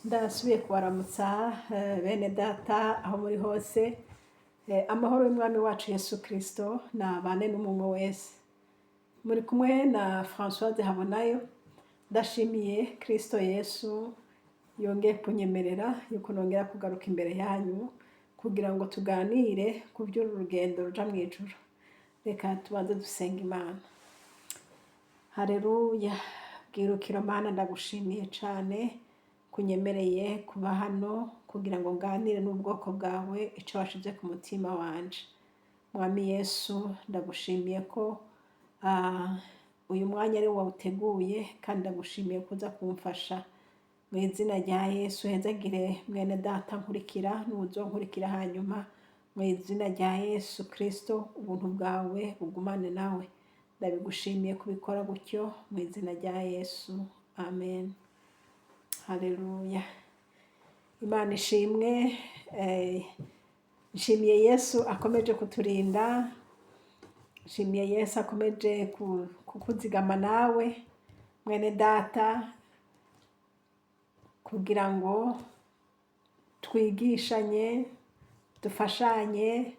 Ndasubiye kubaramutsa bene data aho muri hose. Amahoro y'Umwami wacu Yesu Kristo nabane n'umwe wese. Muri kumwe na Françoise Habonayo. Ndashimiye Kristo Yesu yongeye kunyemerera yuko nongera kugaruka imbere yanyu kugira ngo tuganire ku by'uru rugendo ruja mu ijuru. Reka tubanze dusenga Imana. Hareruya! Bwirukiro Mana, ndagushimiye cane kunyemereye kuba hano kugira ngo nganire n'ubwoko bwawe ico washize ku mutima wanje. Mwami Yesu, ndagushimiye ko uyu mwanya ari wawuteguye, kandi ndagushimiye kuza kumfasha. Mu izina rya Yesu, hezagire mwene data nkurikira n'uwuzonkurikira hanyuma. Mu izina rya Yesu Kristo, ubuntu bwawe bugumane nawe. Ndabigushimiye kubikora gutyo mu izina rya Yesu, amen. Haleluya, Imana ishimwe. Nshimiye Yesu akomeje kuturinda, nshimiye Yesu akomeje kukuzigama nawe mwene data, kugira ngo twigishanye, dufashanye,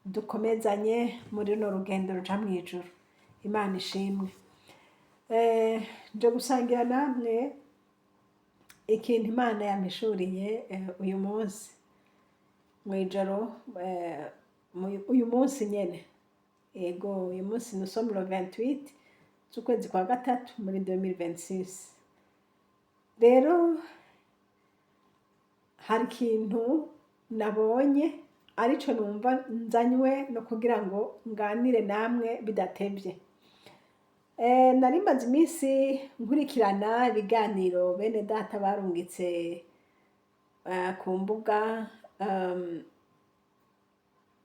dukomezanye muri runo rugendo ruja mu ijuru. Imana ishimwe. Nje gusangira namwe ikintu Imana yampishuriye uyu munsi mw'ijoro, uyu munsi nyene. Ego, uyu munsi nous sommes le 28 z'ukwezi kwa gatatu muri 2026. Rero hari ikintu nabonye, arico numva nzanywe no kugira ngo nganire namwe bidatevye. Nari maze iminsi nkurikirana ibiganiro bene data barungitse ku mbuga,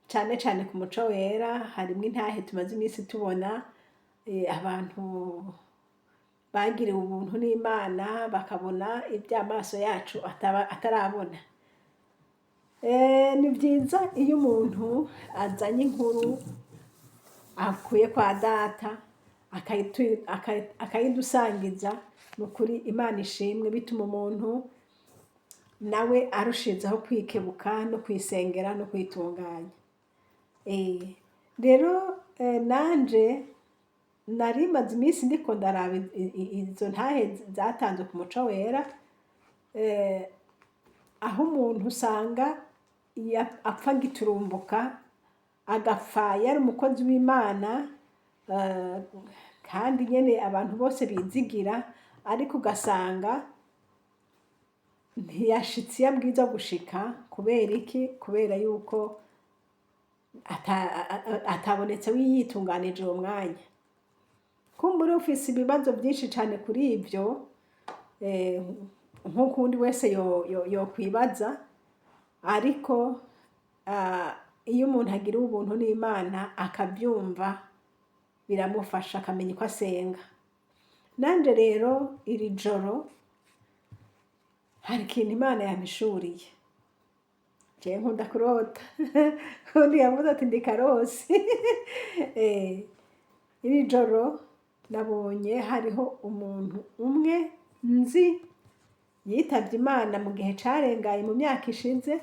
cane cane ku Muco Wera. Harimwo intahe tumaze iminsi tubona, abantu bagiriwe ubuntu n'Imana bakabona ibyo amaso yacu atarabona. Ni vyiza iyo umuntu azanye inkuru akuye kwa data akayidusangiza. Ni ukuri, Imana ishimwe, bituma umuntu nawe arushizaho kwikebuka no kwisengera no kwitunganya. Rero nanje nari maze iminsi ndiko ndaraba izo ntahe zatanzwe ku Muco Wera, aho umuntu usanga apfa giturumbuka, agapfa yari umukozi w'Imana, kandi nyene abantu bose bizigira, ariko ugasanga ntiyashitse iyo abwirizwa gushika. Kubera iki? Kubera yuko atabonetse yitunganije uwo mwanya. Kumbura ufise ibibazo vyinshi cane kuri ivyo, nk'uko uwundi wese yokwibaza, ariko iyo umuntu agiriwe ubuntu n'Imana akavyumva, biramufasha akamenya uko asenga. Nanje rero iri joro hari ikintu Imana yampishuriye. Jewe nkunda kurota, uwundi yavuze ati ndi karosi. Iri joro nabonye hariho umuntu umwe nzi yitavye Imana mu gihe carengaye, mu myaka ishize.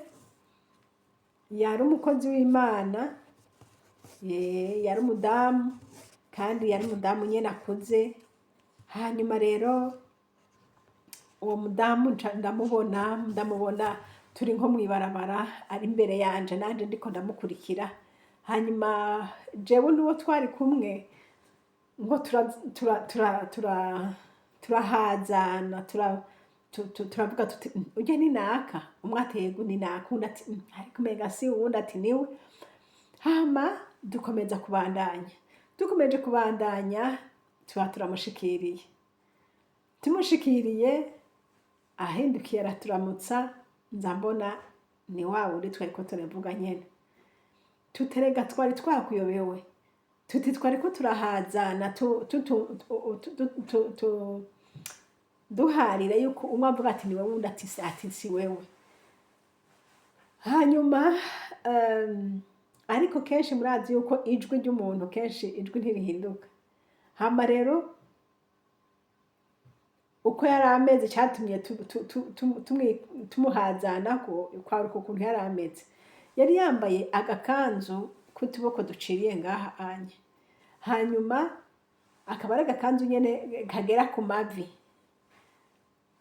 Yari umukozi w'Imana, yari umudamu, kandi yari umudamu nyene akuze. Hanyuma rero uwo mudamu nca ndamubona turi nko mw'ibarabara, ari imbere yanje, nanje ndiko ndamukurikira. Hanyuma jewe n'uwo twari kumwe ngo turahazana, turavuga tuti: "Urya ni naka?" Umwe ati: "Yego, ni naka." Uwundi ati: "Ariko umenga si." Uwundi ati: "Niwe." Hama dukomeza kubandanya. Dukomeje kubandanya, tuba turamushikiriye. Tumushikiriye, ahindukiye araturamutsa, nza mbona ni wa wundi twariko turavuga nyene. Tuterega twari twakuyobewe, tuti twariko turahazana, duharira yuko umwe avuga ati: "Ni wewe", uwundi ati: "Si wewe." Hanyuma ariko kenshi murazi yuko ijwi ry'umuntu, kenshi ijwi ntirihinduka. Hama rero Uko yari ameze, cyatumye tumuhazana ko kwari uko kuntu yari ameze. Yari yambaye agakanzu k'utuboko duciriye ngaha anye, hanyuma akaba ari agakanzu nyene kagera ku mavi,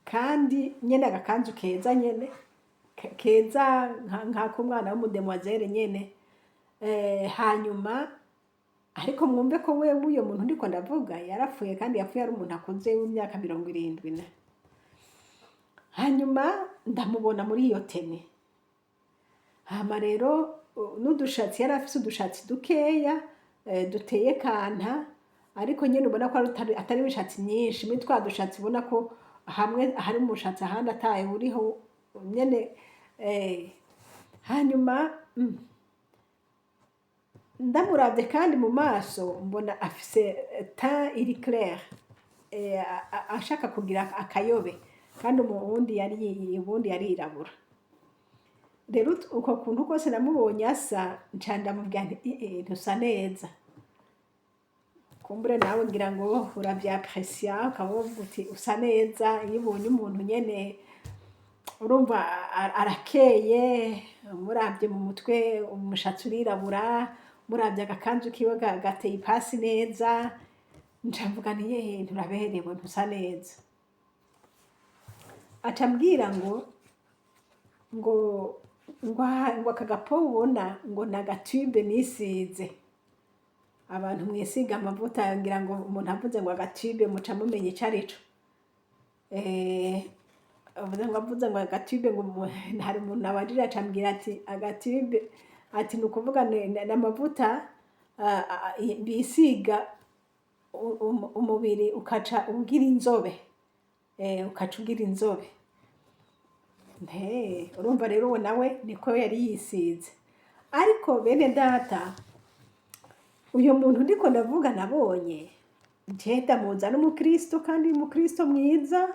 kandi nyene agakanzu keza nyene, keza nk'ak'umwana w'umudemoiselle nyene. Hanyuma ariko mwumve ko wewe uyo muntu ndiko ndavuga yarapfuye, kandi yapfuye ari umuntu akuze w'imyaka 70 na. Hanyuma ndamubona muri iyo tenue. Hama rero n'udushatsi, yari afise udushatsi dukeya, duteye kanta, ariko nyene ubona ko atari imishatsi myinshi, muri twa dushatsi ubona ko hamwe hari umushatsi, ahandi ataye uriho nyene. Hanyuma ndamuravye kandi mu maso mbona afise teint iri clair, ashaka kugira akayobe, kandi ubundi yarirabura. Rero uko kuntu kose namubonye asa, nca ndamubwira nti: "Eh, eh, ntusa neza." Kumbure nawe ngira ngo uravyapresiya, ukaba wovuga uti usa neza. Iyo ubonye umuntu nyene, urumva arakeye, umuravye mu mutwe umushatsi urirabura, muravye agakanzu kiwe gateye ipasi neza, nca mvuga nti: "Yehe, nturaberewe, ntusa neza." Aca ambwira ngo aka gapo ubona ngo ni agatube nisize. Abantu mwisiga amavuta, ngira ngo umuntu avuze ngo agatube muca mumenya ico arico. Avuze ngo agatube, ngo hari umuntu abajije, aca ambwira ati agatube, ati ni ukuvuga ni amavuta bisiga umubiri ukaca ugira inzobe, ukaca ugira inzobe. Nte urumva rero uwo nawe niko yari yisize. Ariko bene data, uyu muntu ndiko ndavuga nabonye, nje ndamuzi ari umukristo, kandi umukristo mwiza,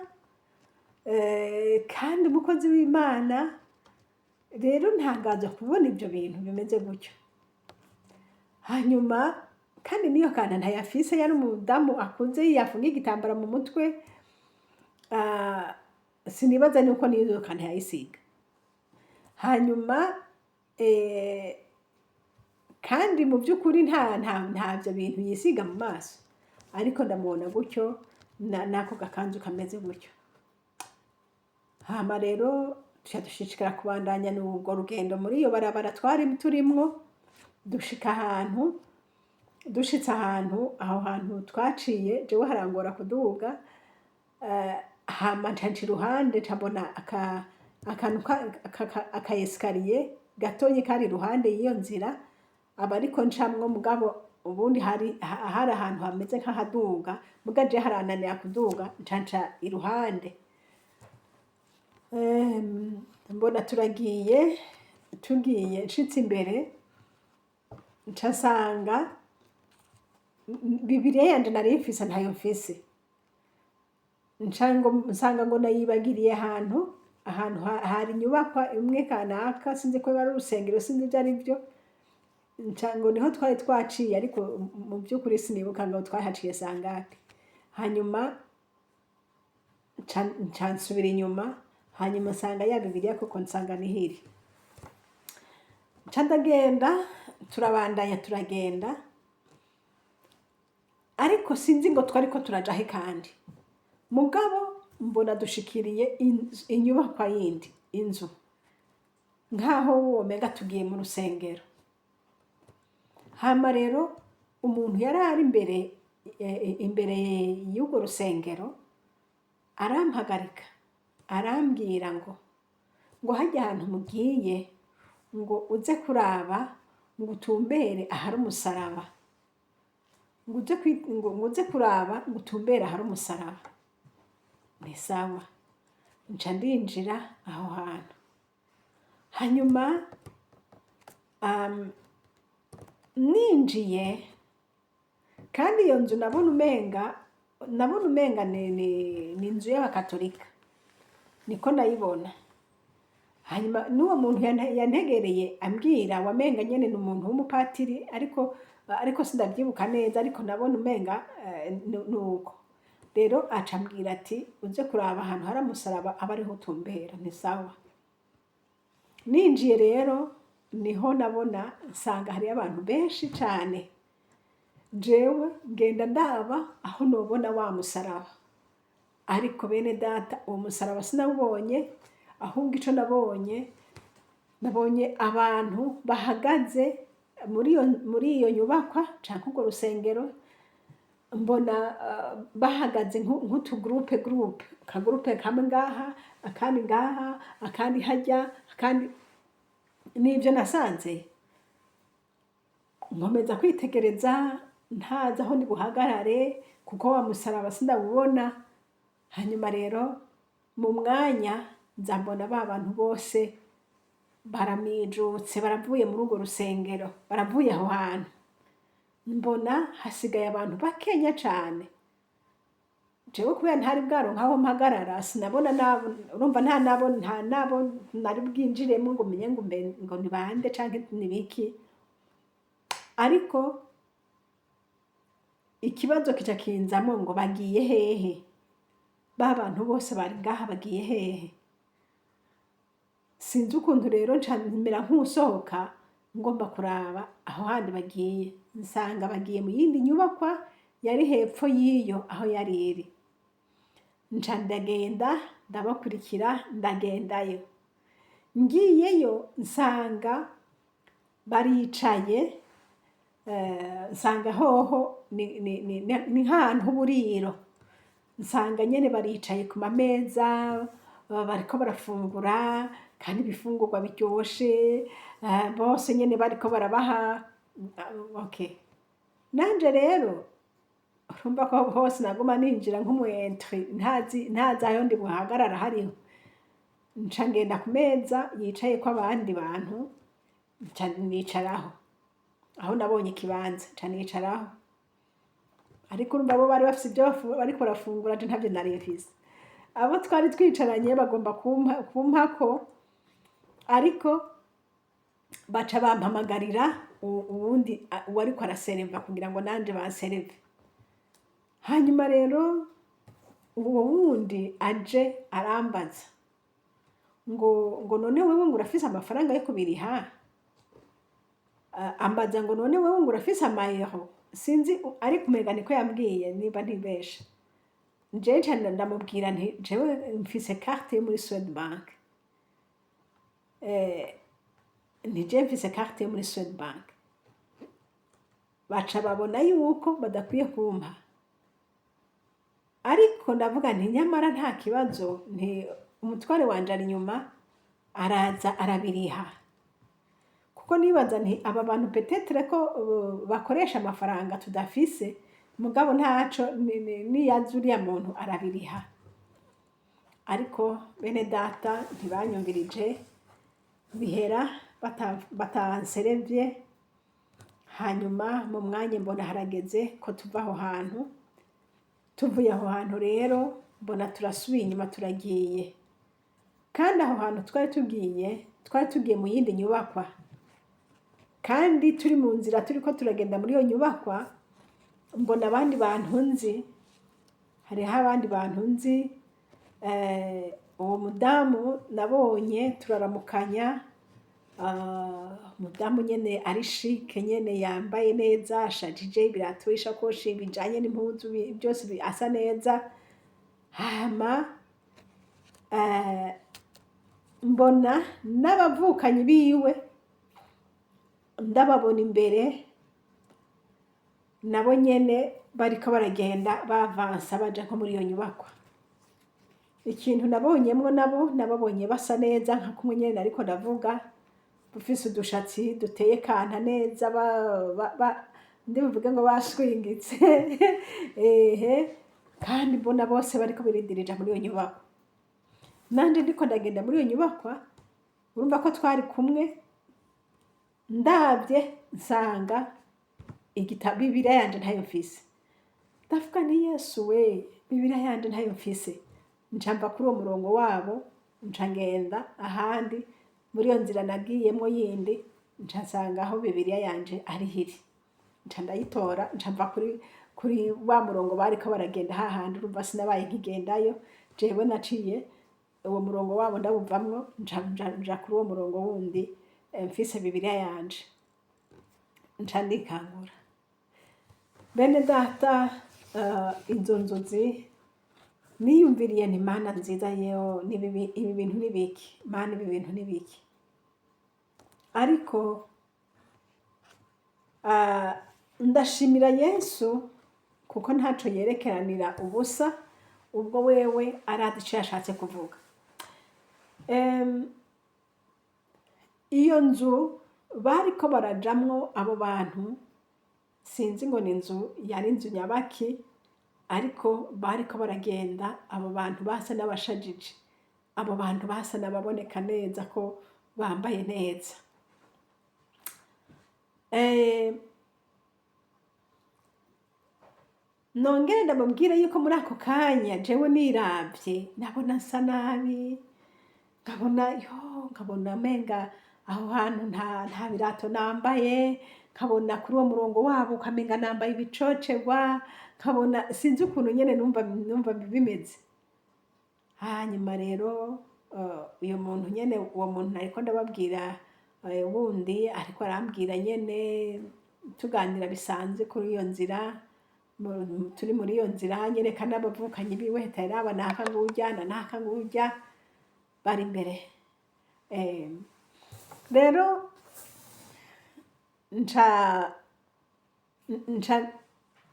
kandi umukozi w'Imana. Rero ntangazwa kubona ibyo bintu bimeze gutyo. Hanyuma kandi niyo kanta ntayafise, yari umudamu akuze, yafunga igitambara mu mutwe. Sinibaza nuko niyo kanta yayisiga. Hanyuma kandi mu by'ukuri nta byo bintu yisiga mu maso, ariko ndamubona gutyo n'ako gakanzu kameze gutyo. Hama rero tuca dushishikara kubandanya n'urwo rugendo muri iyo barabara twari turimwo, dushika ahantu. Dushitse ahantu, aho hantu twaciye jewe harangora kuduga. Hama nca nca iruhande, nca mbona akantu aka escalier gatoyi kari iruhande y'iyo nzira, aba ariko ncamwo. Mugabo ubundi hari ahantu hameze nk'ahaduga, muga je harananira kuduga, nca nca iruhande. Mbona turagiye, tugiye, nshitse imbere nca nsanga Bibiliya yanje nari mfise ntayo mfise. Nca ngo nsanga ngo nayibagiriye ahantu hari inyubakwa imwe kanaka, sinzi ko ari urusengero, sinzi ibyo ari byo. Nca ngo niho twari twaciye, ariko mu by'ukuri sinibuka ngo twahaciye sangapi. Hanyuma nca nsubira inyuma, hanyuma nsanga ya Bibiliya koko, nsanga niho iri. Nca ndagenda, turabandanya, turagenda, ariko sinzi ngo twariko turaja he. Kandi mugabo mbona dushikiriye inyubakwa yindi, inzu, nk'aho womenga tugiye mu rusengero. Hama rero umuntu yari ari imbere y'urwo rusengero arampagarika, arambwira ngo harya hantu mugiye, ngo uze kuraba, ngo utumbere ahari umusaraba, ngo uze kuraba, ngo utumbere ahari umusaraba. Ni sawa, nca ndinjira aho hantu. Hanyuma ninjiye kandi iyo nzu nabona umenga ni inzu y'abakatolika, niko ndayibona. Hanyuma n'uwo muntu yantegereye ambwira, wamenga nyene ni umuntu w'umupatiri, ariko sindavyibuka neza, ariko nabona umenga nuko. Rero aca ambwira ati: "Uze kuraba ahantu hari umusaraba, aba ariho utumbera." Ni sawa. Ninjiye rero, niho nabona nsanga hariyo abantu benshi cane. Jewe ngenda ndaba aho nobona wa musaraba, ariko bene data, uwo musaraba sinawubonye. Ahubwo ico nabonye, nabonye abantu bahagaze muri iyo nyubakwa canke urwo rusengero. Mbona bahagaze nk'utugurupe gurupe, akagurupe kamwe ngaha, akandi ngaha, akandi harya, akandi. Nivyo nasanze. Nkomeza kwitegereza, ntazi aho ndi buhagarare, kuko wa musaraba sindawubona. Hanyuma rero mu mwanya nza mbona ba bantu bose baramijutse, baravuye muri urwo rusengero, baravuye aho hantu. Mbona hasigaye abantu bakenya cane. Jewe kubera ntari bwaronke aho mpagarara, sinabona nabo. Urumva, nta nabo nari bwinjiremo ngo menye ngo mbe ngo ni bande canke ni biki. Ariko ikibazo kica kinzamwo ngo: "Bagiye hehe? Ba bantu bose bari ngaha bagiye hehe?" Sinzi ukuntu rero nca mera nk'uwusohoka, ngomba kuraba aho handi bagiye. Nsanga bagiye mu yindi nyubakwa yari hepfo y'iyo aho yari iri. Nca ndagenda, ndabakurikira, ndagendayo. Ngiyeyo nsanga baricaye. Nsanga hoho ni nk'ahantu h'uburiro. Nsanga nyene baricaye ku mameza, bariko barafungura, kandi ibifungurwa biryoshe. Bose nyene bariko barabaha. Okay, nanje rero urumva ko hose naguma ninjira nk'umu intrus, ntazi aho ndi buhagarara hariho. Nca ngenda ku meza yicayeko abandi bantu, nca nicaraho aho nabonye ikibanza, nca nicaraho. Ariko urumva, bo bari bafise ivyo bariko barafungura, je ntavyo nari mfise. Abo twari twicaranye bagomba kumpako, ariko baca bampamagarira uwundi uwariko arasereva kugira ngo nanje bansereve. Hanyuma rero uwo wundi aje arambaza ngo: "None wewe ngo urafise amafaranga yo kubiriha?" Ambaza ngo: "None wewe ngo urafise amayero?" Sinzi, ariko umenga niko yambwiye niba ntibesha. Jewe nca ndamubwira nti: "Jewe mfise carte yo muri Swedbank." Nti: "Jewe mfise carte yo muri Swedbank." Baca babona yuko badakwiye kumpa, ariko ndavuga nti: "Nyamara nta kibazo," nti: "Umutware wanje ari inyuma, araza arabiriha." Kuko nibaza nti: "Aba bantu peut-être ko bakoresha amafaranga tudafise, mugabo ntaco, niyaza uriya muntu arabiriha." Ariko bene data, ntibanyumvirije. Bihera batanserevye. Hanyuma mu mwanya mbona harageze ko tuva aho hantu. Tuvuye aho hantu rero, mbona turasubiye inyuma, turagiye. Kandi aho hantu twari tugiye, twari tugiye mu yindi nyubakwa. Kandi turi mu nzira, turiko turagenda muri iyo nyubakwa, mbona abandi bantu nzi. Hariho abandi bantu nzi. Uwo mudamu nabonye, turaramukanya. Umudamu nyene ari chic nyene, yambaye neza, ashajije, ibirato, ishakoshi bijanye n'impuzu, byose asa neza. Hama mbona n'abavukanyi biwe, ndababona imbere, nabo nyene bariko baragenda bavansa, baja nko muri iyo nyubakwa. Ikintu nabonyemwo, nabo nababonye basa neza nka kumwe nyene ariko ndavuga, bafise udushatsi duteye kanta neza, ndibuvuge ngo baswingitse ehe. Kandi mbona bose bariko biridirija muri iyo nyubakwa. Nanje ndiko ndagenda muri iyo nyubakwa, urumva ko twari kumwe. Ndavye nsanga igitabo, Bibiliya yanje ntayo mfise. Ndavuga nti: "Yesu we, Bibiliya yanje ntayo mfise." Nca mva kuri uwo murongo wabo, nca ngenda ahandi muri iyo nzira nagiyemwo yindi, nca nsanga aho Bibiliya yanje ariho iri, nca ndayitora, nca mva kuri. Kuri wa murongo bariko baragenda hahandi, urumva sinabaye nkigendayo. Jewe naciye uwo murongo wabo ndawuvamwo, nja kuri uwo murongo wundi, mfise Bibiliya yanje, nca ndikangura. Bene data, izo nzozi niyumviriye nti: "Mana nziza, yewe ibi bintu ni biki? Mana, ibi bintu ni biki?" Ariko ndashimira Yesu kuko ntaco yerekeranira ubusa. Ubwo wewe arazi ico yashatse kuvuga. Iyo nzu bariko barajamwo abo bantu, sinzi ngo ni inzu yari inzu nyabaki, ariko bariko baragenda abo bantu basa n'abashajije, abo bantu basa n'ababoneka neza ko bambaye neza. Nongere ndamubwire yuko muri ako kanya jewe niravye nabona nsa nabi, nkabona yo nkabona menga aho hantu nta birato nambaye, nkabona kuri uwo murongo wabo ukamenga nambaye ibicocerwa, nkabona sinzi ukuntu nyene numva bimeze. Hanyuma rero uyo muntu nyene, uwo muntu nariko ndababwira, wundi ariko arambwira nyene, tuganira bisanzwe kuri iyo nzira, turi muri iyo nzira, nyereka n'abavukanyi biwe, raba naka ngurya na naka ngurya bari imbere. Rero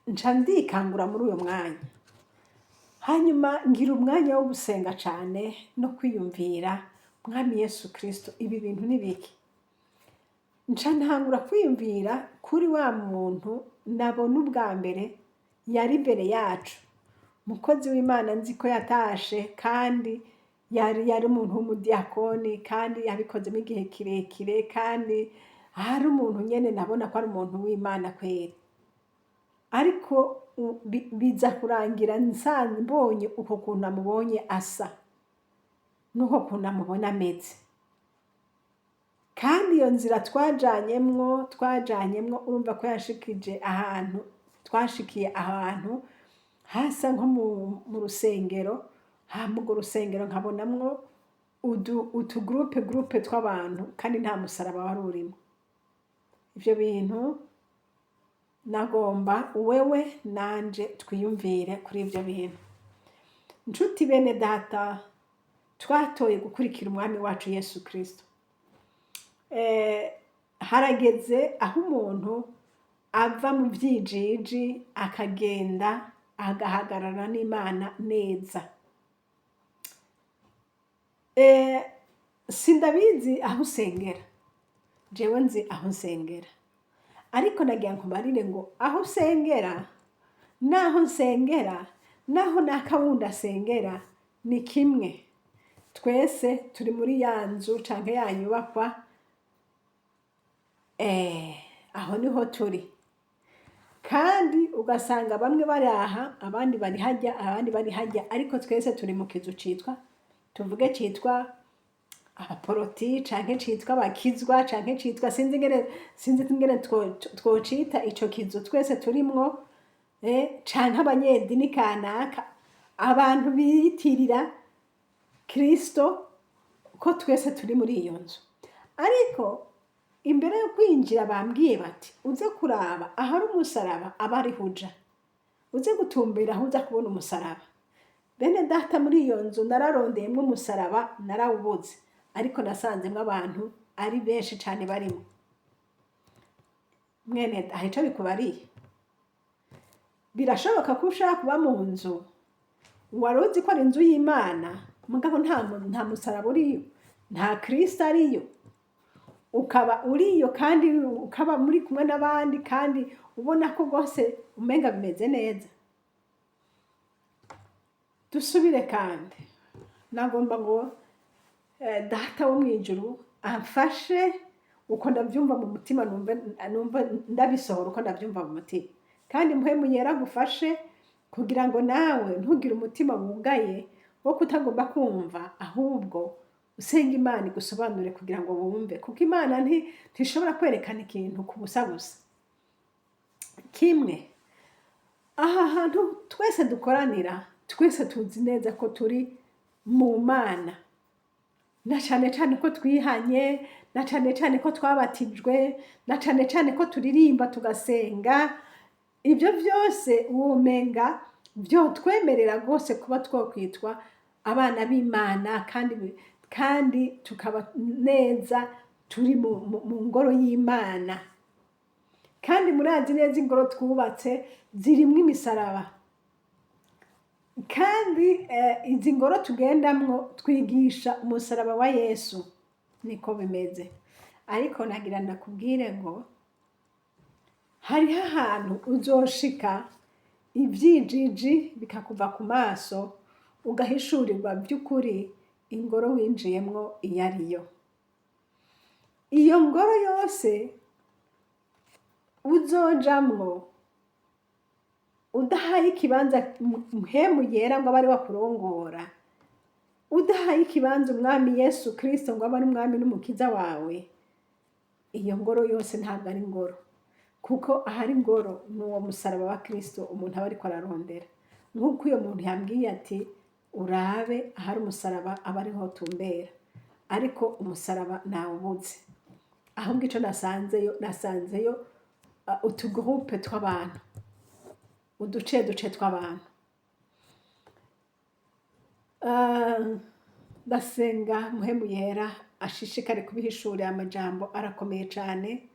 nca ndikangura muri uyo mwanya. Hanyuma ngira umwanya wo gusenga cane no kwiyumvira: "Mwami Yesu Kristo, ibi bintu ni biki?" Nca ntangura kwiyumvira kuri wa muntu nabona ubwa mbere yari imbere yacu, mukozi w'Imana, nzi ko yatashe, kandi yari umuntu w'umudiyakoni, kandi yabikozemo igihe kirekire, kandi hari umuntu nyene nabona ko ari umuntu w'Imana kweri. Ariko biza kurangira nsanze mbonye uko kuntu amubonye asa n'uko kuntu amubona ameze. Kandi iyo nzira twajanyemwo, urumva ko yashikije ahantu, twashikiye ahantu hasa nko mu rusengero. Hama urwo rusengero nkabonamwo utu groupe groupe tw'abantu, kandi nta musaraba wari urimo. Ivyo bintu nagomba wewe nanje twiyumvire kuri ivyo bintu. Nshuti bene data, twatoye gukurikira Umwami wacu Yesu Kristo. Harageze aho umuntu ava mu vyijiji, akagenda agahagarara n'Imana neza. Sindabizi aho usengera, jewe nzi aho nsengera, ariko nagira nkubarire ngo aho usengera n'aho nsengera n'aho naka wundi asengera ni kimwe. Twese turi muri ya nzu canke ya nyubakwa, aho niho turi. Kandi ugasanga bamwe bari aha, abandi bari harya, abandi bari harya, ariko twese turi mu kizu citwa, tuvuge, citwa abaporoti canke citwa abakizwa canke citwa, sinzi ingene twocita ico kizu twese turimwo, canke abanyedini kanaka, abantu biyitirira Kristo, ko twese turi muri iyo nzu. Ariko imbere yo kwinjira bambwiye bati: "Uze kuraba ahari umusaraba, aba ariho uja, uze gutumbera aho uza kubona umusaraba." Bene data, muri iyo nzu nararondeyemwo umusaraba, narawubuze, ariko nasanzemwo abantu ari benshi cane barimo. Mwene, hari ico bikubariye? Birashoboka ko ushaka kuba mu nzu wari uzi ko ari inzu y'Imana, mugabo nta musaraba uriyo, nta Kristo ariyo, ukaba uriyo kandi ukaba muri kumwe n'abandi, kandi ubona ko rwose umenga bimeze neza. Dusubire kandi, nagomba ngo Data wo mu ijuru amfashe uko ndabyumva mu mutima, numve ndabisohora uko ndabyumva mu mutima, kandi Mpwemu Yera agufashe kugira ngo nawe ntugire umutima wugaye wo kutagomba kumva, ahubwo usenga Imana igusobanure kugira ngo wumve, kuko Imana ntishobora kwerekana ikintu ku busa busa. Kimwe Aha hantu twese dukoranira, twese tuzi neza ko turi mu Mana, na cane cane ko twihanye, na cane cane ko twabatijwe, na cane cane ko turirimba tugasenga. Ibyo byose womenga vyotwemerera rwose kuba twokwitwa abana b'Imana, kandi tukaba neza turi mu ngoro y'Imana. Kandi murazi neza ingoro twubatse zirimwo imisaraba, kandi izi ngoro tugendamwo twigisha umusaraba wa Yesu. Niko bimeze. Ariko nagira ndakubwire ngo hariho ahantu uzoshika ivyijiji bikakuva ku maso, ugahishurirwa by'ukuri ingoro winjiyemwo iyo ariyo. Iyo ngoro yose uzojamwo udahaye ikibanza Mpwemu Yera ngo abe ari we akurongora, udahaye ikibanza Umwami Yesu Kristo ngo abe ari Umwami n'Umukiza wawe, iyo ngoro yose ntabwo ari ingoro, kuko ahari ingoro ni uwo musaraba wa Kristo umuntu aba ariko ararondera. Nk'uko uyo muntu yambwiye ati: "Urabe ahari umusaraba aba ariho tumbera." Ariko umusaraba nawubuze. Ahubwo ico nasanzeyo, nasanzeyo utugurupe tw'abantu, uduce duce tw'abantu. Ndasenga Mpwemu Yera ashishikare kubihishurira. Amajambo arakomeye cane.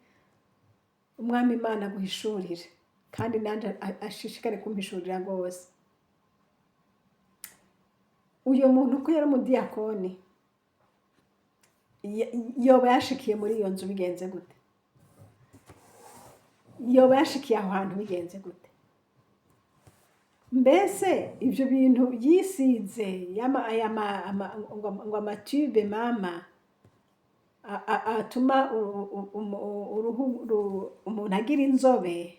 Umwami Imana aguhishurire, kandi nanje ashishikare kumpishurira rwose. Uyo muntu ko yari umudiyakoni, yoba yashikiye muri iyo nzu bigenze gute? Yoba yashikiye aho hantu bigenze gute? Mbese ibyo bintu yisize aya ngo amatube mama atuma uruhu umuntu agira inzobe,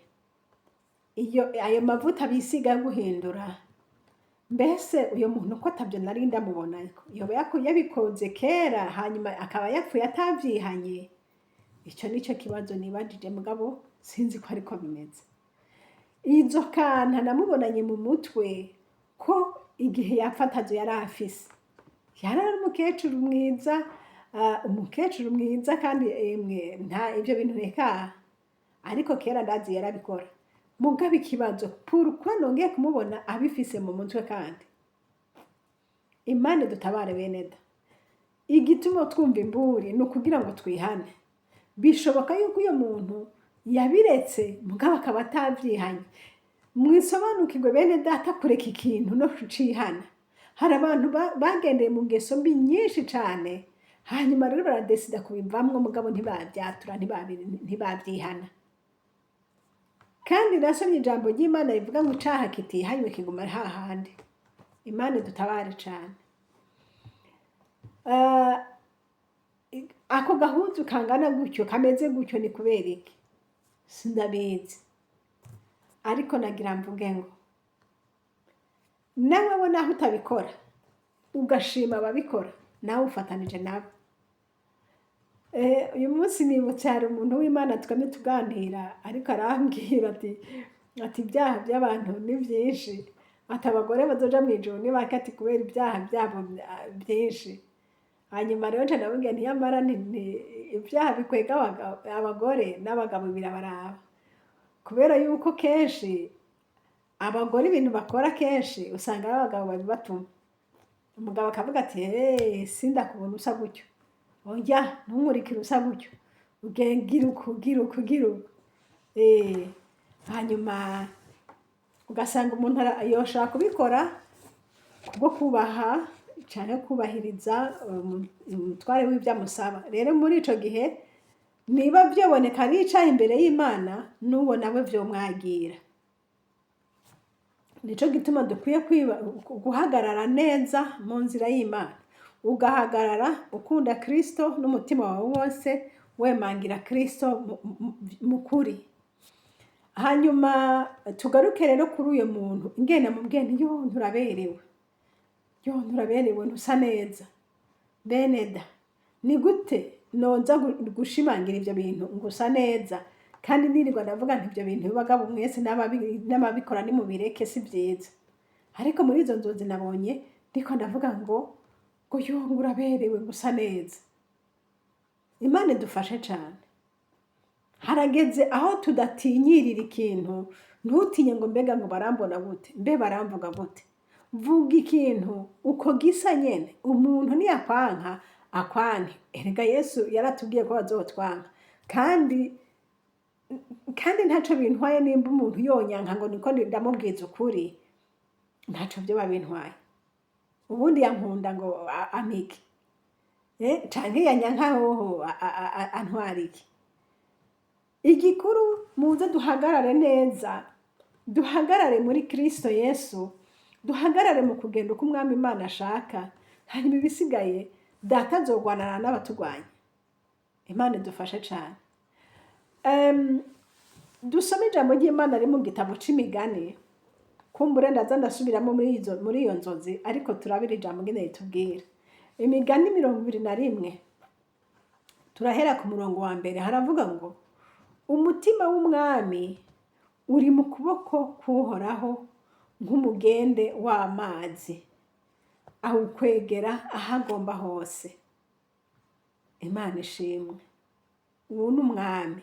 iyo ayo mavuta bisiga yo guhindura, mbese uyo muntu ko atabyo nari ndamubona, yoba yabikoze kera, hanyuma akaba yapfuye atavyihanye? Icyo nicyo kibazo nibajije, mugabo sinzi ko ariko bimeze. Izo kanta namubonanye mu mutwe, ko igihe yapfa atazo yari afise, yari ari umukecuru mwiza, umukecuru mwiza. Kandi emwe, nta ibyo bintu reka, ariko kera ndazi yarabikora. Mugabo ikibazo, pourquoi nongeye kumubona abifise mu mutwe? Kandi Imana dutabare. Bene da, igituma twumva imburi ni ukugira ngo twihane. Bishoboka yuko uyo muntu yabiretse, mugabo akaba atavyihanye. Mwisobanukirwe, bene data, kureka ikintu no kucihana. Hari abantu bagendeye mu ngeso mbi nyinshi cane, hanyuma rero baradesida kubivamwo, mugabo ntibavyatura, ntibavyihana. Kandi nasomye ijambo ry'Imana rivuga ngo icaha kitihanywe kiguma hahandi. Imana idutabare cane. Ako gahuzu kangana gutyo, kameze gutyo, ni kubera iki? Sindabizi. Ariko nagira mvuge ngo nawe we, naho utabikora ugashima ababikora, nawe ufatanije nabo. Uyu munsi nibutse hari umuntu w'Imana twamye tuganira, ariko arambwira ati ibyaha by'abantu ni byinshi, ati abagore bazoja mu ijuru ni bake, ati kubera ibyaha byabo byinshi. Hanyuma rero nca ndamubwira nti yamara ibyaha bikwega abagore n'abagabo birabaraba, kubera yuko kenshi abagore ibintu bakora kenshi usanga ari abagabo babibatuma. Umugabo akavuga ati: "Hey, sindakubona usa gutyo, oya, ntunkurikire usa gutyo, gira uku, gira uku, gira uku." Hanyuma ugasanga umuntu yoshobora kubikora kubwo kubaha canke kubahiriza umutware w'ivyo amusaba. Rero muri ico gihe, niba vyoboneka ari icaha imbere y'Imana, n'uwo nawe vyomwagira. Nico gituma dukwiye guhagarara neza mu nzira y'Imana, ugahagarara ukunda Kristo n'umutima wawe wose, wemangira Kristo mu kuri. Hanyuma tugaruke rero kuri uyo muntu, ingene mubwiye nti: "Yo, nturaberewe, yo, nturaberewe, ntusa neza." Bene da, ni gute noza gushimangira ivyo bintu ngo usa neza, Kandi nirirwa ndavuga nti ibyo bintu bibagabo mwese n'ababikora nimubireke, si byiza. Ariko muri izo nzozi nabonye ndiko ndavuga ngo yo, ngo uraberewe, ngo usa neza. Imana idufashe cyane. Harageze aho tudatinyirira ikintu. Ntutinye ngo mbega ngo barambona gute, mbe baramvuga gute. Vuga ikintu uko gisa nyene. Umuntu niyakwanka akwanke. Erega Yesu yaratubwiye ko bazotwanka, kandi ntaco bintwaye nimba umuntu yonyanka ngo niko ndamubwiza ukuri. Ntaco vyoba bintwaye. Ubundi yankunda ngo ampike, canke yanyanka hoho antwara iki? Igikuru, muze duhagarare neza, duhagarare muri Kristo Yesu, duhagarare mu kugenda uko Umwami Imana ashaka. Hanyuma ibisigaye Data azogwanana n'abatugwanya. Imana idufashe cyane. Dusome ijambo ry'Imana riri mu gitabo c'Imigani. Kumbure ndaza ndasubiramo muri iyo nzozi, ariko turabira ijambo ngene ritubwira. Imigani 21, turahera ku murongo wa mbere. Haravuga ngo: "Umutima w'umwami uri mu kuboko k'Uhoraho nk'umugende w'amazi, awukwegera aho agomba hose." Imana ishimwe. Ubu ni umwami,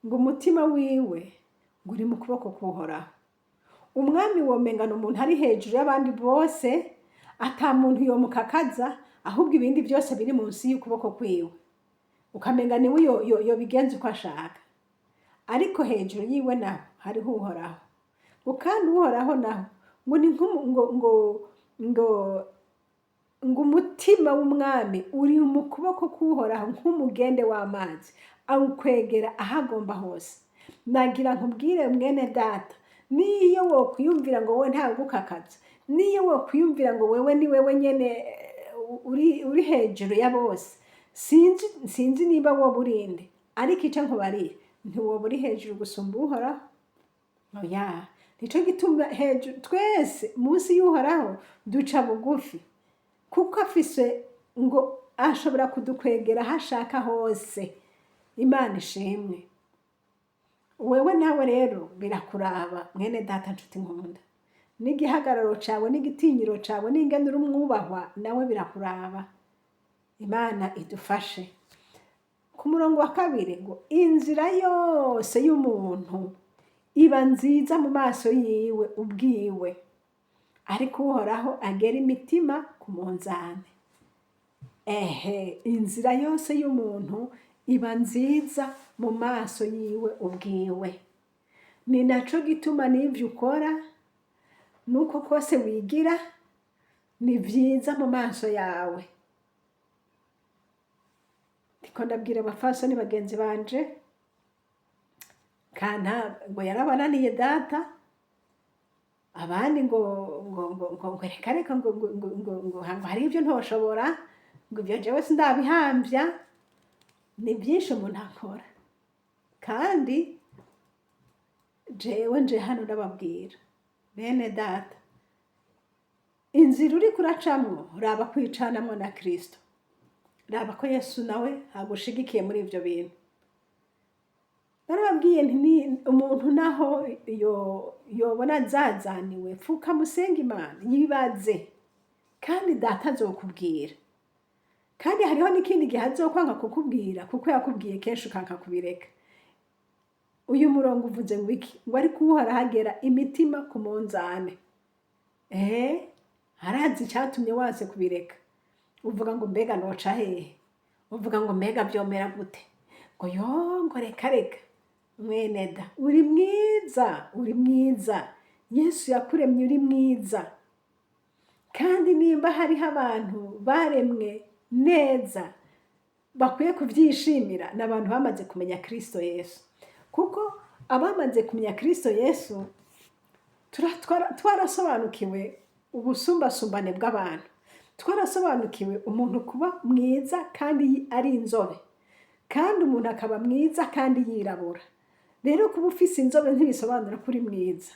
ngo umutima wiwe ngo uri mu kuboko k'Uhoraho. Umwami womenga ni umuntu ari hejuru y'abandi bose, ata muntu yomukakaza, ahubwo ibindi byose biri munsi y'ukuboko kwiwe, ukamenga niwe yobigenza uko ashaka. Ariko hejuru yiwe naho hariho Uhoraho. Ngo kandi Uhoraho naho ngo ni nk'umu ngo umutima w'umwami uri mu kuboko k'Uhoraho nk'umugende w'amazi, awukwegera aho agomba hose. Nagira nkubwire, mwene Data, niyo wokwiyumvira ngo wowe ntawugukakaza, niyo wokwiyumvira ngo wewe ni wewe nyene uri hejuru ya bose, sinzi niba woba urinde, ariko ico nkubariye, ntiwoba uri hejuru gusumba Uhoraho. Oya. Nico gituma hejuru twese munsi y'Uhoraho duca bugufi, kuko afise ngo ashobora kudukwegera aho ashaka hose. Imana ishimwe. Wewe nawe rero birakuraba, mwene Data, nshuti nkunda. N'igihagararo cawe n'igitinyiro cawe n'ingene uri umwubahwa, nawe birakuraba. Imana idufashe. Ku murongo wa kabiri ngo: "Inzira yose y'umuntu iba nziza mu maso yiwe ubwiwe, ariko Uhoraho agera imitima ku munzane." Ehe, inzira yose y'umuntu iba nziza mu maso yiwe ubwiwe. Ni naco gituma n'ivyo ukora nuko kose wigira ni vyiza mu maso yawe. Ndiko ndabwira abafasoni bagenzi banje, kanta ngo yarabananiye Data, abandi ngo reka reka, ngo hari ibyo ntoshobora, ngo ibyo jewe sindabihambya. Ni byinshi umuntu akora. Kandi jewe nje hano ndababwira, bene Data, inzira uriko uracamwo, raba kwicanamwo na Kristo, raba ko Yesu nawe agushigikiye muri ivyo bintu. Narababwiye nti ni umuntu naho yobona azazaniwe, pfuka musenga Imana, yibaze, kandi Data azokubwira. Kandi hariho n'ikindi gihe azokwanga kukubwira, kuko yakubwiye kenshi ukanka kubireka. Uyu murongo uvuze ngo iki? Ngo ariko Uhoraho agera imitima ku munzane. Ehe, arazi icyatumye wase kubireka. Uvuga ngo mbega noca hehe, uvuga ngo mbega byomera gute, ngo yo, ngo reka reka. Mwene da, uri mwiza, uri mwiza. Yesu yakuremye uri mwiza. Kandi nimba hariho abantu baremwe neza bakwiye kubyishimira, ni abantu bamaze kumenya Kristo Yesu. Kuko abamaze kumenya Kristo Yesu twarasobanukiwe ubusumbasumbane bw'abantu, twarasobanukiwe umuntu kuba mwiza kandi ari inzobe, kandi umuntu akaba mwiza kandi yirabura. Rero kuba ufise inzobe ntibisobanura ko uri mwiza,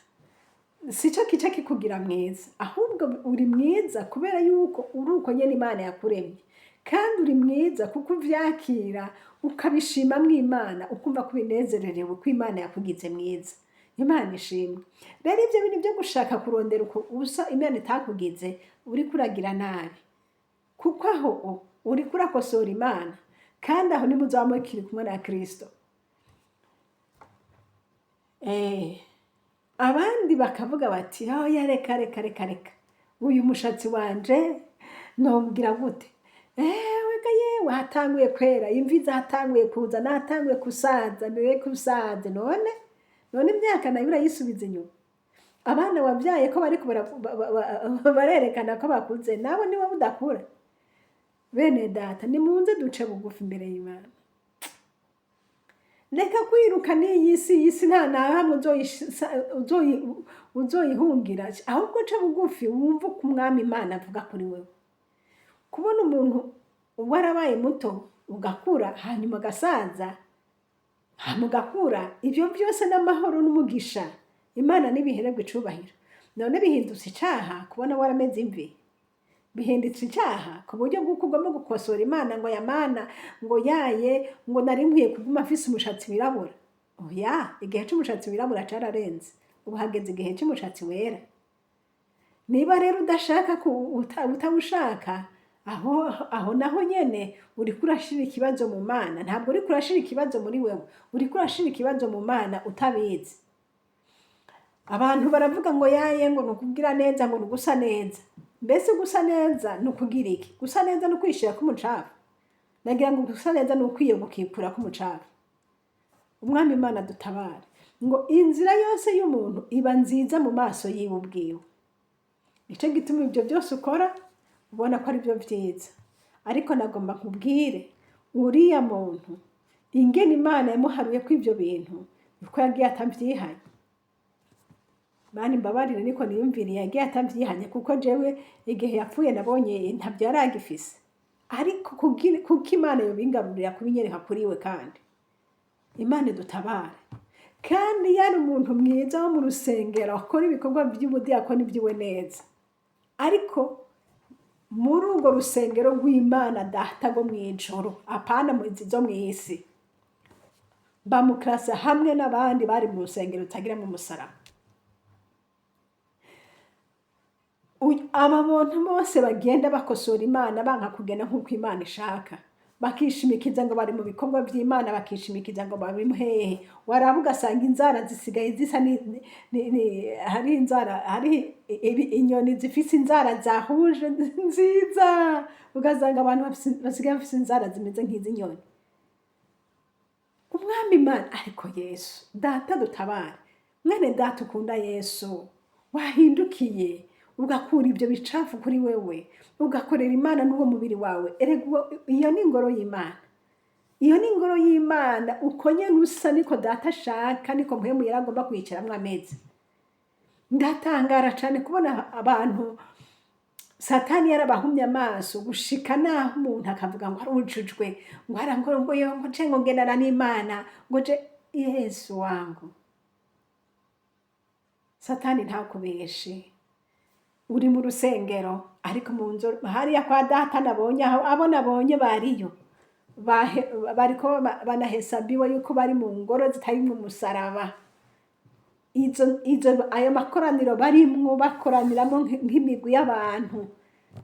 sico kica kikugira mwiza. Ahubwo uri mwiza kubera yuko uri uko nyene Imana yakuremye. Kandi uri mwiza kuko uvyakira, ukabishimamwo Imana, ukumva ko ubinezererewe ko Imana yakugize mwiza. Imana ishimwe. Rero ivyo bintu vyo gushaka kurondera uko usa Imana itakugize, uriko uragira nabi, kuko aho uriko urakosora Imana, kandi aho ntimuzaba mukiri kumwe na Kristo. Abandi bakavuga bati: "Oya, reka, reka, reka, reka, uyu mushatsi wanje nobwira gute? Ewe ga yewe, hatanguye kwera, imvi zatanguye kuza, natanguye gusaza, niwe kusaze." None imyaka nayo urayisubiza inyuma? Abana wabyaye ko bariko barerekana ko bakuze, nabo niwe budakura. Bene data, nimunze duce bugufi imbere y'Imana. Reka kwiruka n'iyi si. Iyi si nta na hamwe uzoyihungira. Ahubwo ca bugufi, wumve uko Umwami Imana avuga kuri wewe. Kubona umuntu warabaye muto, ugakura, hanyuma agasaza, hanyuma ugakura, ibyo byose n'amahoro n'umugisha. Imana ntibihererwe icubahiro. None bihindutse icaha kubona warameze imvi? Bihindutse icaha ku buryo bw'uko ugomba gukosora Imana ngo yamana, ngo yaye, ngo nari nkwiye kuguma mfise umushatsi wirabura? Oya, igihe c'umushatsi wirabura cararenze, ubu hageze igihe c'umushatsi wera. Niba rero udashaka utawushaka, aho naho nyene uriko urashira ikibazo mu Mana. Ntabwo uriko urashira ikibazo muri wewe, uriko urashira ikibazo mu Mana utabizi. Abantu baravuga ngo yaye, ngo ni ukugira neza, ngo ni ugusa neza. Mbese gusa neza ni ukugira iki? Gusa neza ni ukwishira k'umucafu? Nagira ngo gusa neza ni ukwiye gukikura k'umucafu. Umwami Imana dutabare. Ngo inzira yose y'umuntu iba nziza mu maso yiwe ubwiwe. Nicyo gituma ibyo byose ukora ubona ko ari byo byiza. Ariko nagomba nkubwire, uriya muntu ingene Imana yamuharuye ko ibyo bintu uko yagiye atabyihanye. Mana imbabarire, niko niyumviriye, yagiye atabyihanye, kuko jewe igihe yapfuye nabonye ntabyo yari agifise. Ariko kuko Imana yobingarurira kubinyereka kuri we. Kandi Imana idutabare. Kandi yari umuntu mwiza wo mu rusengero, akora ibikorwa by'ubudiyakoni byiwe neza, ariko muri urwo rusengero rw'Imana Data rwo mu ijuru, apana mu izi zo mu isi. Bamukarasa hamwe n'abandi bari mu rusengero rutagiramo umusaraba. Aba bantu bose bagenda bakosora Imana, banka kugenda nk'uko Imana ishaka, bakishimikiza ngo bari mu bikorwa by'Imana, bakishimikiza ngo bari hehe, waraba ugasanga inzara zisigaye zisa hari inzara, hari inyoni zifise inzara zahuje nziza, ugasanga abantu basigaye bafise inzara zimeze nk'iz'inyoni. Umwami Imana, ariko Yesu Data dutabare. Mwene Data ukunda Yesu, wahindukiye ugakura ibyo bicafu kuri wewe, ugakorera Imana n'uwo mubiri wawe. Erega iyo ni ingoro y'Imana, iyo ni ingoro y'Imana. Uko nyene usa niko Data ashaka, niko Mpwemu Yera agomba kwicaramwo ameze. Ndatangara cane kubona abantu Satani yarabahumye amaso, gushika naho umuntu akavuga ngo arujujwe, ngo ara ngo yo, ngo je ngo ngendana n'Imana, ngo je. Yesu wangu, Satani ntakubeshe. Uri mu rusengero, ariko mu nzu hariya kwa Data nabonye aho abo nabonye bariyo bariko banahesabiwe yuko bari mu ngoro zitarimwo umusaraba. Izo ayo makoraniro barimwo, bakoraniramo nk'imigwi y'abantu,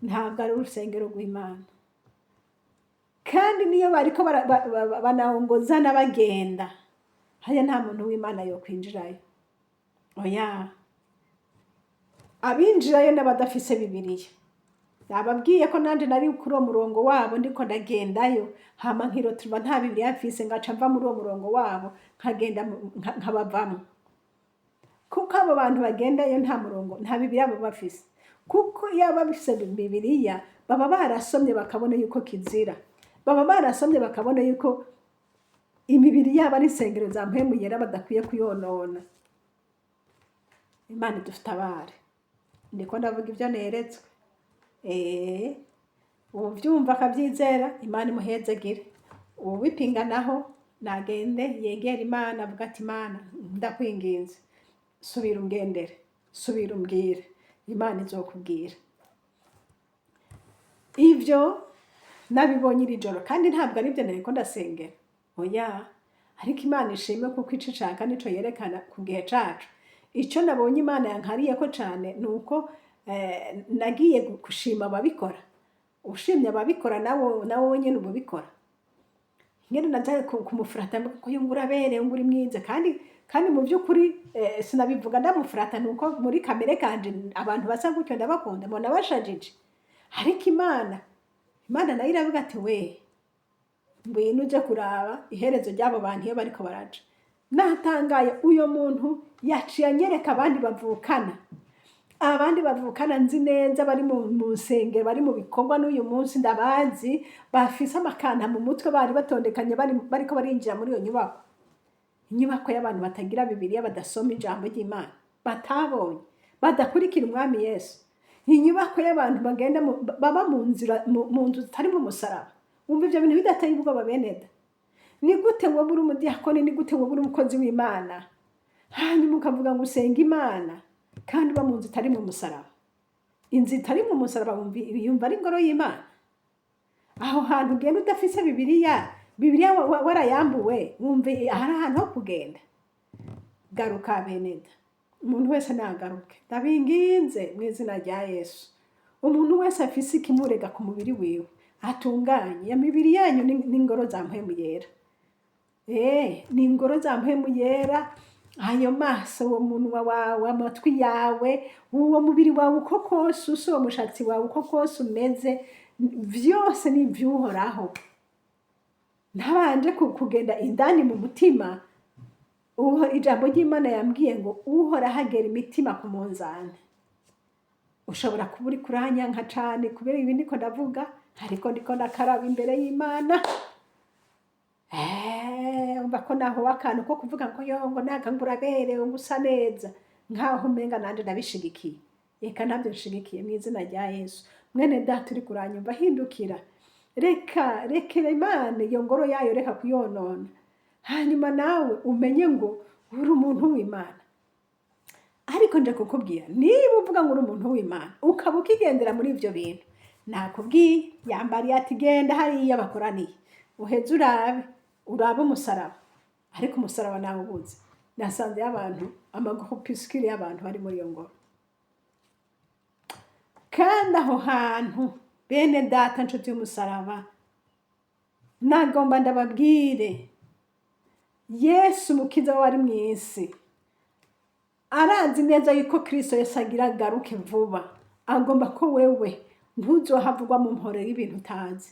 ntabwo ari urusengero rw'Imana. Kandi niyo bariko banaongozana bagenda hariya, nta muntu w'Imana yokwinjirayo. Oya, abinjirayo n'abadafise Bibiliya. Nababwiye ko nanje nari kuri uwo murongo wabo, ndiko ndagendayo, hama nkiroturwa nta Bibiliya mfise, ngaca mva muri uwo murongo wabo, nkagenda nkabavamwo, kuko abo bantu bagendayo nta murongo, nta Bibiliya baba bafise. Kuko iyo bafise Bibiliya baba barasomye bakabona yuko kizira, baba barasomye bakabona yuko imibiri yabo ari insengero za Mpwemu Yera, badakwiye kuyonona. Imana idutabare. Ndiko ndavuga ibyo neretswe. Uwuvyumva akavyizera, Imana imuhezagire. Uwubipinga naho nagende yegere Imana, avuga ati: "Imana, ndakwinginze, subira ungendere, subira umbwire." Imana izokubwira ivyo. Nabibonye iri joro, kandi ntabwo ari byo nariko ndasengera, oya. Ariko Imana ishimwe, kuko ico ishaka nico yerekana ku gihe cacu. Ico nabonye Imana yankariyeko cane ni uko nagiye gushima ababikora. Ushimye ababikora, nawe nyene uba ubikora. Ngene naja kumufurata mvuga ko ngo uraberewe, ngo uri mwiza, kandi mu by'ukuri sinabivuga ndamufurata, ni uko muri kamere kanje abantu basa gutyo ndabakunda, mbona bashajije. Ariko Imana nayo iravuga ati: "We ngwino uje kuraba iherezo ry'abo bantu iyo bariko baraja." Natangaye. Uyo muntu yaciye anyereka abandi bavukana, abandi bavukana nzi neza, bari mu nsengero, bari mu bikorwa n'uyu munsi ndabazi, bafise amakanta mu mutwe, bari batondekanye, bariko barinjira muri iyo nyubako, inyubako y'abantu batagira Bibiliya, badasoma ijambo ry'Imana, batabonye, badakurikira Umwami Yesu, inyubako y'abantu bagenda baba mu nzira, mu nzu zitarimo umusaraba. Wumva ivyo bintu bidateye ubwoba, beneda? Ni gute wowe uri umudiyakoni, ni gute wowe uri umukozi w'Imana, hanyuma ukavuga ngo usenga Imana kandi uba mu nzu itarimo umusaraba? Inzu itarimo umusaraba, yumva ari ingoro y'Imana? Aho hantu ugenda udafise Bibiliya, Bibiliya warayambuwe, wumva hari ahantu ho kugenda? Garuka, beneda. Umuntu wese nagaruke, ndabinginze mu izina rya Yesu. Umuntu wese afise ikimurega ku mubiri wiwe atunganye. Ya mibiri yanyu ni ingoro za Mpwemu Yera. Ni ingoro za Mpwemu Yera. Ayo maso, uwo munwa wawe, amatwi yawe, uwo mubiri wawe uko kose usa, uwo mushatsi wawe uko kose umeze, vyose ni ivy'Uhoraho. Ntabanje kugenda indani mu mutima, ijambo ry'Imana yambwiye ngo Uhoraho agera imitima ku munzani. Ushobora kuba uri kuranyanka cane kubera ibi ndiko ndavuga, ariko ndiko ndakaraba imbere y'Imana. Umva ko naho akantu ko kuvuga ngo yo ngo naka ngo uraberewe, ngo usa neza, nkaho umenga nanje ndabishigikiye. Reka, ntabyo nshigikiye mu izina rya Yesu. Mwene Data uri kuranyumva, hindukira, reka, rekera Imana iyo ngoro yayo, reka kuyonona. Hanyuma nawe umenye ngo uri umuntu w'Imana. Ariko nje kukubwira, niba uvuga ngo uri umuntu w'Imana ukaba ukigendera muri ibyo bintu, nakubwiye, yambariye ati: "Genda hariya bakoraniye, uheze urabe umusaraba." Ariko umusaraba nawe ubuze. Nasanze abantu, amagroupuscule y'abantu bari muri iyo ngoro. Kandi aho hantu, bene Data, nshuti y'umusaraba, nagomba ndababwire: Yesu Umukiza wari mu isi arazi neza yuko Kristo Yesu agira agaruke vuba. Agomba ko wewe ntuzohavugwa mu mpore y'ibintu utazi.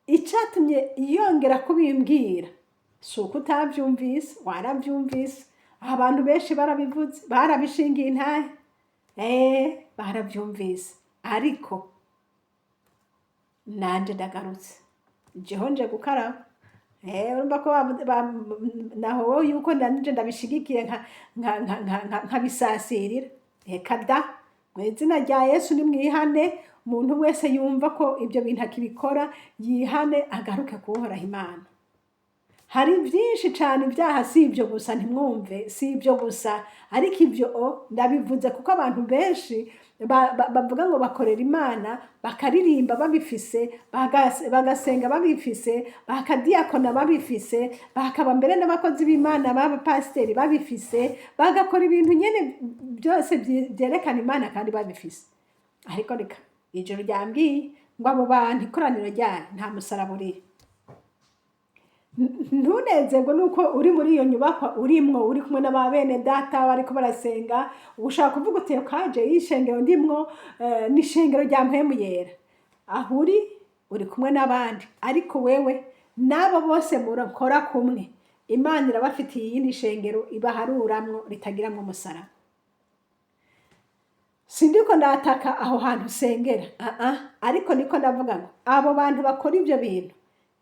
Icatumye yongera kubimbwira si uko utavyumvise, waravyumvise. Abantu benshi barabivuze, barabishingiye intahe, baravyumvise. Ariko nanje ndagarutse, jeho nje gukaraba. Urumva ko naho wowe yuko nanje ndabishigikiye nkabisasirira? Reka da! Mu izina rya Yesu, nimwihane. Umuntu wese yumva ko ibyo bintu akibikora yihane, agaruke kuhoraho Imana. Hari byinshi cyane ibyaha, si ibyo gusa, ntimwumve, si ibyo gusa. Ariko ibyo ndabivuze kuko abantu benshi bavuga ngo bakorera Imana, bakaririmba babifise, bagasenga babifise, bakadiyakona babifise, bakaba mbere n'abakozi b'Imana b'abapasiteri babifise, bagakora ibintu nyene byose byerekana Imana kandi babifise. Ariko reka, ijoro ryambwiye ngo abo bantu ikoraniro ryayo nta musaraba uriyo. Ntunezerwe nuko uri muri iyo nyubakwa urimwo, uri kumwe n'aba bene Data bariko barasenga. Ushaka kuvuga uti: "Kaje y'ishengero ndimwo, ni ishengero rya Mpwemu Yera." Aho uri, uri kumwe n'abandi, ariko wewe n'abo bose murakora kumwe, Imana irabafitiye iyindi shengero ibaharuramwo ritagiramwo umusaraba. Sindiko ndataka aho hantu usengera, ariko niko ndavuga ngo abo bantu bakora ibyo bintu,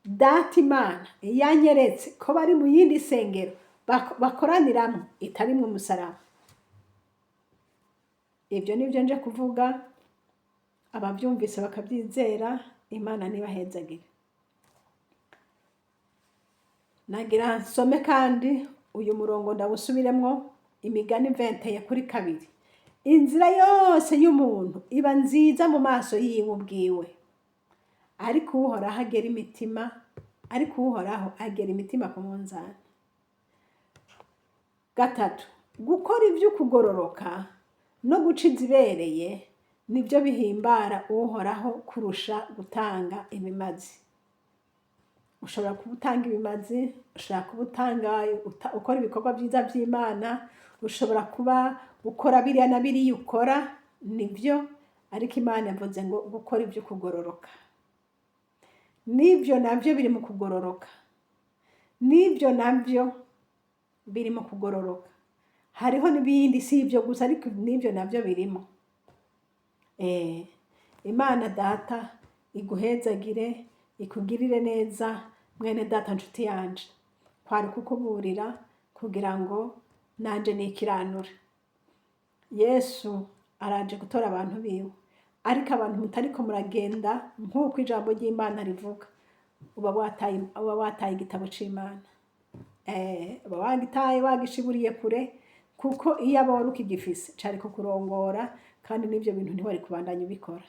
Data Imana yanyeretse ko bari mu yindi sengero bakoraniramwo itarimwo umusaraba. Ibyo nibyo nje kuvuga. Ababyumvise bakabyizera, Imana ntibahezagire. Nagira nsome kandi uyu murongo, ndawusubiremwo: Imigani 21:2. Inzira yose y'umuntu iba nziza mu maso yiwe ubwiwe. Ariko Uhoraho agera imitima, ariko Uhoraho agera imitima ku munzani. Gatatu, gukora ivy'ukugororoka no guca izibereye nibyo bihimbara Uhoraho kurusha gutanga ibimazi. Ushobora kuba utanga ibimazi, ushobora kuba utanga ukora ibikorwa byiza by'Imana, ushobora kuba ukora biriya na biriya ukora, nibyo, ariko Imana yavuze ngo gukora ibyo kugororoka, n'ibyo nabyo biri mu kugororoka, n'ibyo nabyo biri mu kugororoka. Hariho n'ibindi, si ibyo gusa, ariko n'ibyo nabyo birimo. Imana Data iguhezagire, ikugirire neza, mwene data, nshuti yanje. Kwari kukuburira kugira ngo nanje nikiranure. Yesu araje gutora abantu biwe, ariko abantu mutariko muragenda nk'uko ijambo ry'Imana rivuga, uba wataye igitabo c'Imana. Uba wagitaye, wagishiburiye kure, kuko iyo aba wari ukigifise cari kukurongora, kandi n'ivyo bintu ntiwari kubandanya ubikora.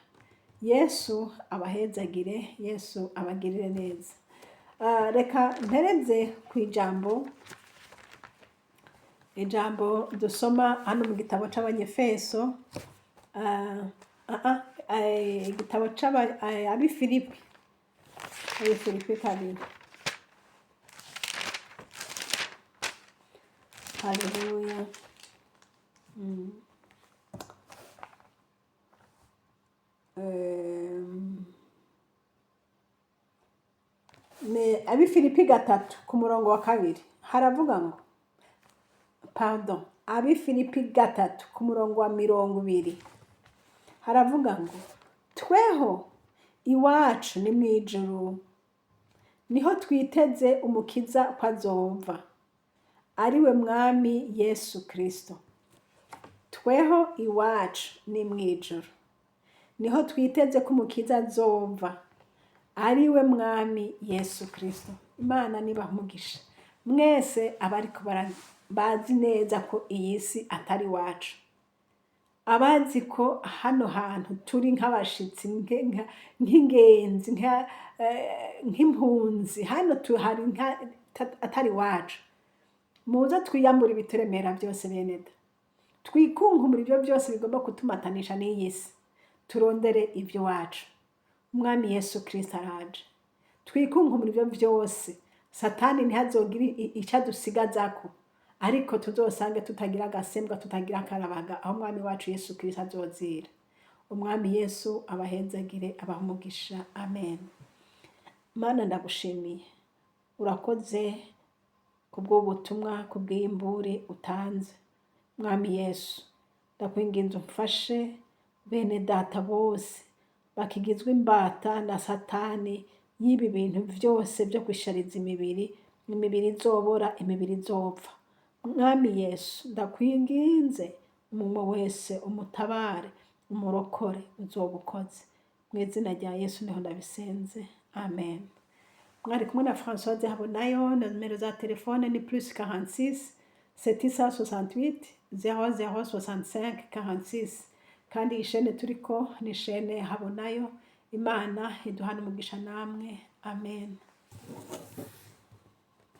Yesu abahezagire, Yesu abagirire neza. Reka mpereze ku ijambo dusoma hano mu gitabo c'Abanyefeso, igitabo c'Abifilipi, Abifilipi 2. Haleluya. Ni Abifilipi 3 ku murongo wa 2, haravuga ngo, pardon, Abifilipi 3 ku murongo wa 20, haravuga ngo: "Tweho iwacu ni mw'ijuru, niho twiteze umukiza ko azova, ariwe Mwami Yesu Kristo." Tweho iwacu ni mw'ijuru, niho twiteze ko umukiza azova, ariwe Mwami Yesu Kristo. Imana nibaha umugisha mwese abariko bazi neza ko iyi si atari iwacu, abazi ko hano hantu turi nk'abashitsi, nk'ingenzi, nk'impunzi, hano tuhari atari iwacu. Muze twiyambure ibituremera byose, bene da, twikunkumura ibyo byose bigomba kutumatanisha n'iyi si, turondere ibyo wacu. Umwami Yesu Kristo araje. Twikunkumura ibyo byose, Satani ntihazogire icyo adusigazako, ariko tuzosange tutagira agasembwa, tutagira akarabaga, aho Umwami wacu Yesu Kristo azozira. Umwami Yesu abahezagire, abaha umugisha. Amen. Mana, ndagushimiye, urakoze kubw'ubutumwa, kubw'imburi utanze. Mwami Yesu, ndakwinginze umfashe bene data bose bakigizwe imbata na Satani y'ibi bintu byose byo kwishariza imibiri, imibiri izobora, imibiri izopfa. Mwami Yesu, ndakwinginze umwe wese umutabare, umurokore, uzoba ukoze. Mu izina rya Yesu niho ndabisenze, amen. Mwari kumwe na Françoise Habonayo. Nomero za telefone ni +46 768 00 65 46. Kandi iyi shene turiko ni shene Habonayo. Imana iduhana umugisha namwe. Amen.